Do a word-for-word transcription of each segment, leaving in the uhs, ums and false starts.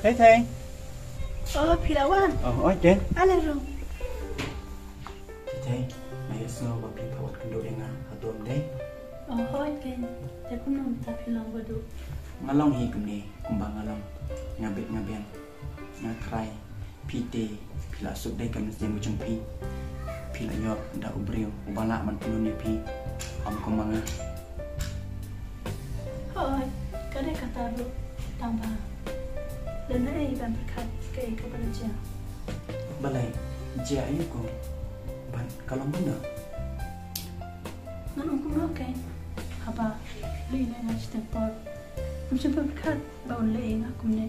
Thei thei. Oh, phi la wan. Oh, oi ken. Ale rung. Thei thei. Nga ïohsngew ba phi pha wat kynduh ïa nga haduh ym dei. Oh, oi ken. Te kumno mynta phi long ba duh? Nga long hi kumne kumba nga long. Nga bit nga biang. Nga trai. Phi te phi la suk dei ka mynsiem ka jong phi. Phi la ïoh da u briew uba lah ban pynlong ïa phi. Ym kum ma nga. Hooid, ka dei kata ruh tang ba lehnohei ban pyrkhat kaei kaba la jia. Balei, jia aïu ko? Bad ka long kumno? Ngan ong kumno kein haba lehnohei nga shiteng por. Ngam shym pyrkhat ba un leh ïa nga kumne.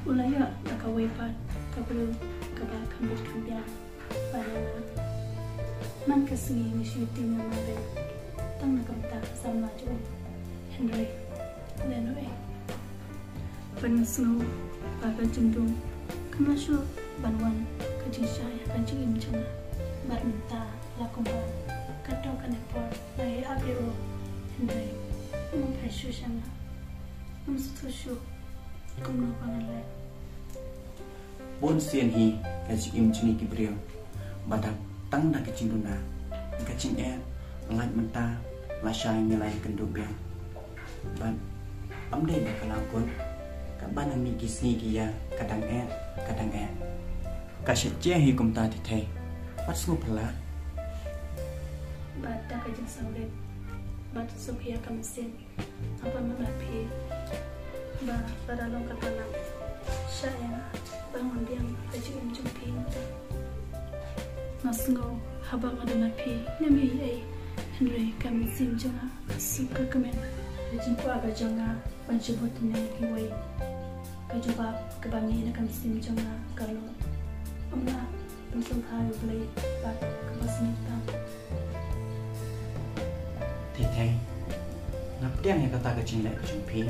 U la ïoh da kawei pat ka briew kaba kham bit kham biang. Bad ïa nga man ka sngi nga shu ïatim ïa nga beit tang na ka bynta ka samla jong u. Hynrei lehnohei ban nga sngew ba ka jingdum kam lah shuh ban wan ka jingshai ha ka jingim jong nga. Bad mynta la kumba kato kane por nga ïa ap ïa u. Hynrei um phai shuh sha nga. Um sngewthuh shuh kumno ba ngan leh. Bun sien hi ka jingim jong ngi ki briew ba dap tang da ka jingduna, ka jingeh. Lait mynta lashai ngi la ïakynduh biang. Bad ym dei ba ka la bun, katba nang mih ki sngi ki ïa ka dang eh, ka dang eh. Ka shet jia hi kumta Thei thei. Wat sngewphylla. Bad da ka jingsngewrit bad suk ïa ka mynsiem. Haba nga mut phi ba lada long kata nga shah ïa nga ba ngan biang ka jingim jong phi mynta. Nga sngew haba nga don ha phi ngam ïohi ei, hynrei ka mynsiem jong nga ka suk ka kmen. Ka jingkwah ka jong nga ban shu bud tynrai kiwei. Ka jubab kaba mih na ka mynsiem jong nga ka long, ym lah ban sngewthuh ïa U Blei bad kaba sniew tam. Thei thei, nga pdiang ïa kata ka jingleh ka jong phi.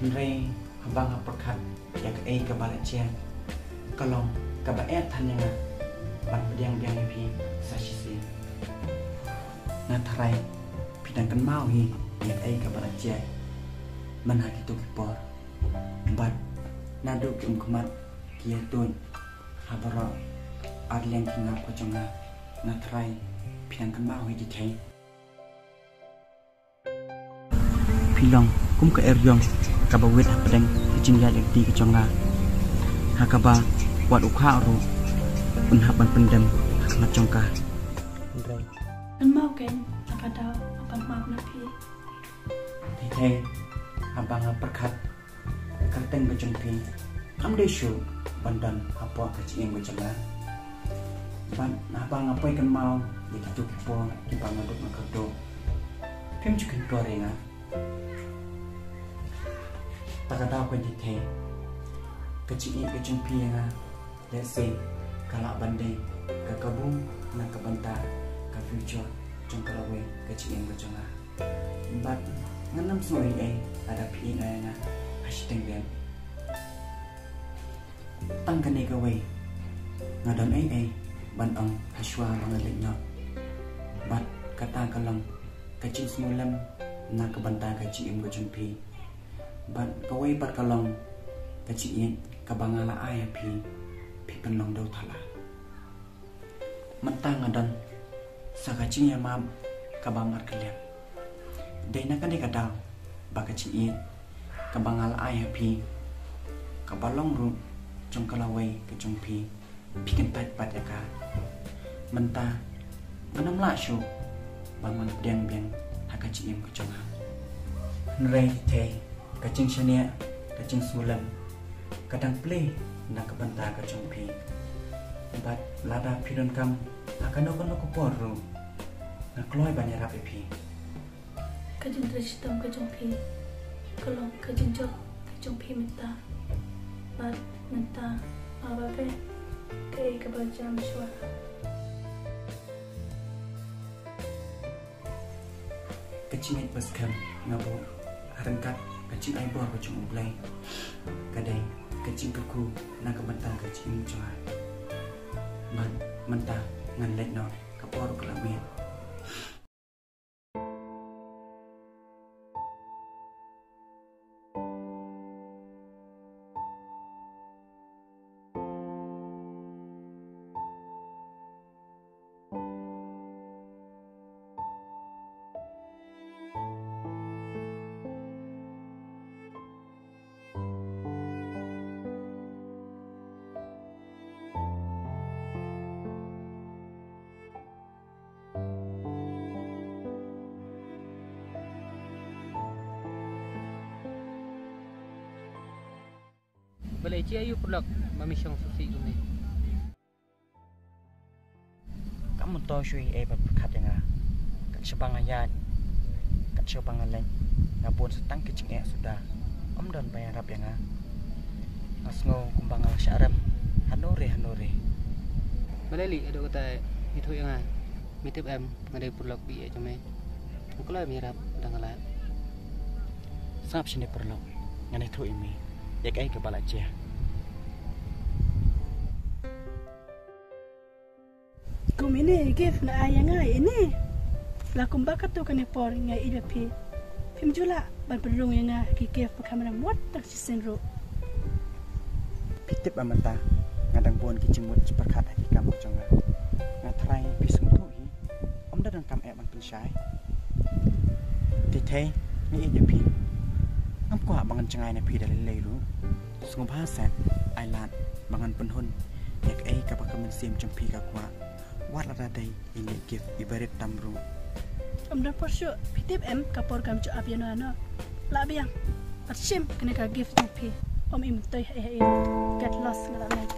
Hynrei haba nga pyrkhat ïa kaei kaba la jia, ka long kaba eh than ïa nga ban pdiang biang ïa phi sa shisien. Nga tharai phi dang kynmaw hi ïa kaei kaba la jia man ha kito ki por. Bad naduh ki ummat ki ïa tuid ha baroh ar liang ki ngap ka jong nga. Nga tharai phi dang kynmaw hi Thei thei. Phi long kum ka eriong kaba wit hapdeng ka jingïaid lynti ka jong nga, ha kaba wat u kha ruh un hap ban pyndem ha khmat jong ka. Hynrei kynmaw kein ha ka daw ban map na phi. Thei thei, haba nga pyrkhat ka kyrteng ka jong phi kam dei shuh ban don hapoh ka jingim ka jong nga. Bad haba nga poi kynmaw ïa kito ki por kiba nga duk nga kyrduh, phim ju kyntur ïa nga. Ta ka daw ka Thei thei, ka jingïeit ka jong phi ïa nga lehse ka lah ban dei ka kabu na ka bynta ka future jong ka lawei ka jingim ka jong nga. Bad ngan ym sngew ei ei lada phi ïehnoh ïa nga ha shiteng dien. Tang kane kawei nga don ei ei ban ong ha shuwa ba ngan leit noh. Bad kata ka long ka jingsngewlem na ka bynta ka jingim ka jong phi. Bad kawei pat ka long ka jingïeit kaba nga la ai ha phi, phi pynlong da u thala. Mynta nga don sa ka jingïamap kaba markylliang. Dei na kane ka daw ba ka jingïeit kaba nga la ai ha phi, kaba long ruh jong ka lawei ka jong phi, phi kyntait pat ïa ka. Mynta ngan ym lah shuh ban wan pdiang biang ha ka jingim ka jong nga. Hynrei Thei, ka jingshaniah, ka jingsngewlem ka dang plie na ka bynta ka jong phi. Bad lada phi donkam ha kano kano ka por ruh, nga kloi ban ïarap ïa phi. Ka jingtrei shitom ka jong phi ka long ka jingjop ka jong phi mynta. Bad mynta nga ba beh kaei kaba jia mynshuwa. Ka jingngeit ba skhem nga buh ha ryngkat ka jingai bor ka jong U Blei ka dei ka jingkyrkhu na ka bynta ka jingim jong nga. Bad mynta ngan leit noh, ka por ka la miet. Balei, jia ïa u paralok ba me shong sngewsih kumne? Kam myntoi shuh ei ba pyrkhat ïa nga. Kat shaba nga ïaid, kat shaba nga leit, nga bun sa tang ki jingeh suda. Ym don ba ïarap ïa nga. Nga sngew kumba nga la shah rem hano re hano re. Balei lei, haduh katta ïathuh ïa nga? Me tip em, nga dei paralok baieit jong me. Nga kloi me ïarap da nga lah. Sngap shane paralok, ngan ïathuh ïa me ïa kaei kaba la jia. Kum ine i gift nga ai ïa nga ine. La kumba katto katne por nga ïeit ba phi, phim ju lah ban pynrung ïa nga ki gift ba kham rem wat tang shisien ruh. Phi tip em mynta nga dang bun ki jingmut jingpyrkhat ha ki kam ka jong nga. Nga tharai phi sngewthuh hi, ym da donkam eh ban pynshai. Te thei, nga ïeit ïa phi. Ngam kwah ba ngan jngai na phi da lei lei ruh. Sngewbha seh, ai lad ba ngan pynhun ïa kaei kaba ka mynsiem jong phi ka kwah, wat lada dei ine i gift iba rit tam ruh. Ym don por shuh, phi tip em, ka por kam ju ap ïano ïano. Lah biang, bad shim kane ka gift jong phi. Ym i myntoi haei haei. Get lost, nga la mut.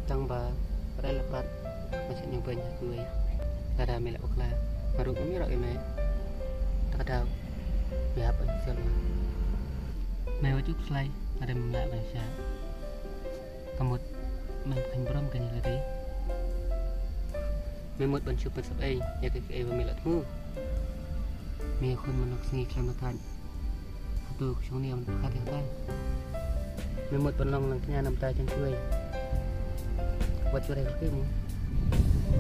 Tang ba, pat ai lad pat, nga shu ñiewbeiñ ha kiwei. Lada me la bakla, nga ruh ngam ïaroh ïa me. Ta ka daw, me hap ban siaw ma. Me wat ju khuslai, lada mem lah ban shah. Ka mut mem kheiñ burom kane lade. Me mut ban shu pynsep ei ïa kaei kaei ba me la thmu. Me ïakhun man la ka sngi khlem la thait. Hato ka shong nia ban pyrkhat ïa kata? Me mut ban long langkñia namar jong kiwei. Wat shu rei kyrkieh mo.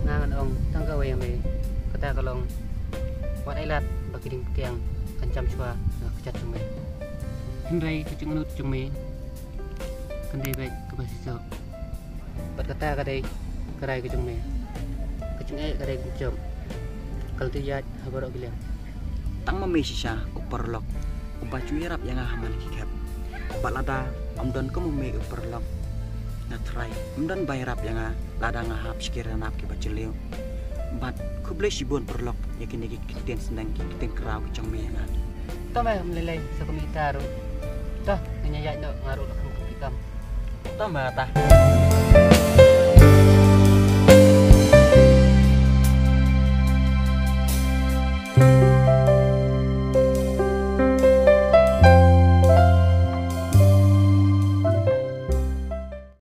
Nga ngan ong tang kawei ïa me, kata ka long, wat ai lad ba ki dieng ki tiang kan jam shuwa na ka kjat jong me. Hynrei ka jingangnud jong me kan dei beit kaba shisha. Bad kata ka dei ka rai ka jong me. Ka jingeh ka dei ka jingeh. Ka la dei ïaid ha baroh ki liang. Tang ma me shisha u paralok uba ju ïarap ïa nga ha man la ki khep. Bad lada ym don kum ma me u paralok, nga tharai ym don ba ïarap ïa nga lada nga hap sha ki ranab kiba jylliew. Bad khublei shibun paralok ïa kine ki ktien sneng, ki ktien khraw ki jong me ïa nga. To me, ym lei lei sa kum ita ruh. To, ngin ïa ïaid noh, nga ruh la kham kum ki kam. To me ta.